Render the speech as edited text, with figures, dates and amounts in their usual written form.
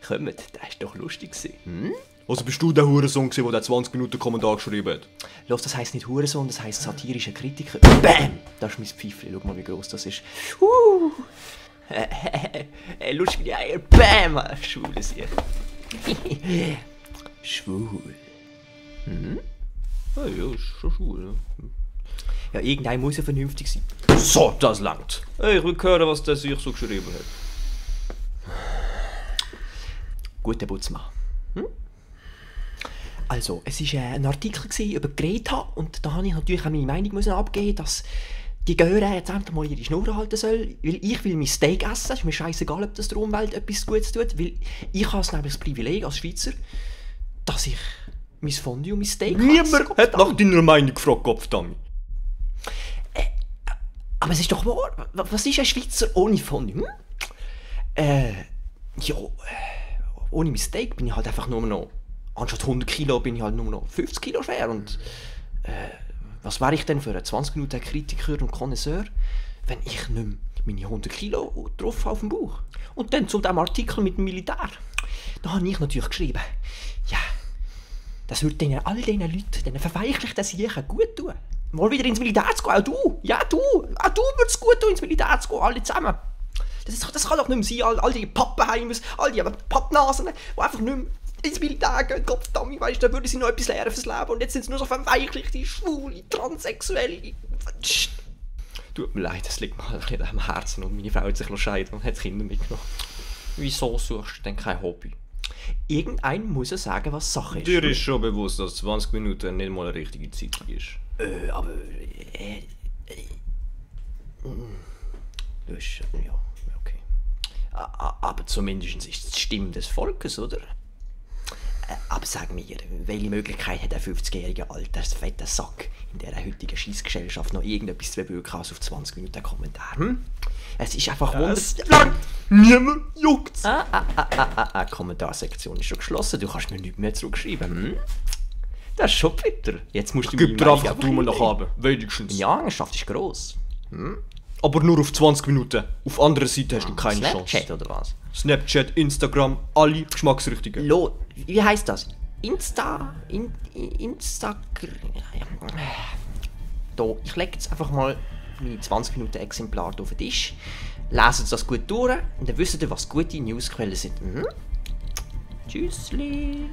Kommt, das war doch lustig. Hm? Also bist du der Hurensohn, der den 20 Minuten Kommentar geschrieben hat? Los, das heisst nicht Hurensohn, das heisst satirischer Kritiker. Bam! Das ist mein Pfeifchen, schau mal, wie gross das ist. Lustig wie die Eier. Bam! Schwule sie. Schwul. Hm? Ja, ist schon schwul. Ja, irgendein muss ja vernünftig sein. So, das langt. Ich will hören, was der sich so geschrieben hat. Guter Putzmann. Hm? Also, es war ein Artikel über Greta und da musste ich natürlich auch meine Meinung abgeben, dass die Göre jetzt endlich mal ihre Schnur halten soll, weil ich will mein Steak essen, es ist mir scheißegal, ob das der Umwelt etwas Gutes tut, weil ich habe nämlich das Privileg als Schweizer, dass ich mein Fondue und mein Steak Niemand hat nach deiner Meinung gefragt, Kopfdami. Aber es ist doch wahr, was ist ein Schweizer ohne Fondue? Ohne mein Steak bin ich halt einfach nur noch, anstatt 100 Kilo bin ich halt nur noch 50 Kilo schwer und was wäre ich denn für einen 20 Minuten Kritiker und Connoisseur, wenn ich nicht mehr meine 100 Kilo drauf auf dem Bauch? Und dann zu diesem Artikel mit dem Militär. Da habe ich natürlich geschrieben, ja, das würde all diesen Leuten, diesen verweichlichten Siechen gut tun. Mal wieder ins Militär zu gehen, auch du. Ja, du. Auch du würdest gut tun, ins Militär zu gehen, alle zusammen. Das kann doch nicht mehr sein, all die Pappenheimers, all die Pappnasen, die einfach nicht mehr ins Militär gehen. Gottverdammt, weißt du, da würden sie noch etwas lernen fürs Leben. Und jetzt sind sie nur so verweichlichte, schwule, transsexuelle. Tut mir leid, das liegt mir halt nicht am Herzen. Und meine Frau hat sich scheiden und hat Kinder mitgenommen. Wieso suchst du denn kein Hobby? Irgendein muss ja sagen, was Sache ist. Dir ist schon bewusst, dass 20 Minuten nicht mal eine richtige Zeit ist. Aber... Das ist... ja, okay. Aber zumindest ist es die Stimme des Volkes, oder? Aber sag mir, welche Möglichkeit hat ein 50-jähriger alter, fetter Sack in dieser heutigen Scheissgesellschaft noch irgendetwas zu bewirken als auf 20 Minuten Kommentar? Hm? Es ist einfach wunderbar. Niemand juckt's. Kommentarsektion ist schon geschlossen, du kannst mir nichts mehr zurückschreiben. Hm? Das ist schon bitter. Jetzt musst du Gib dir einfach die Daumen nach oben, wenigstens. Meine Angenschaft ist gross. Hm? Aber nur auf 20 Minuten. Auf anderer Seite hast du keine Chance. Snapchat oder was? Snapchat, Instagram, alle Geschmacksrichtigen. Wie heisst das? Instagram. Ich lege jetzt einfach mal meine 20 Minuten Exemplar auf den Tisch. Lesen Sie das gut durch und dann wisst ihr, was gute Newsquellen sind. Tschüssli.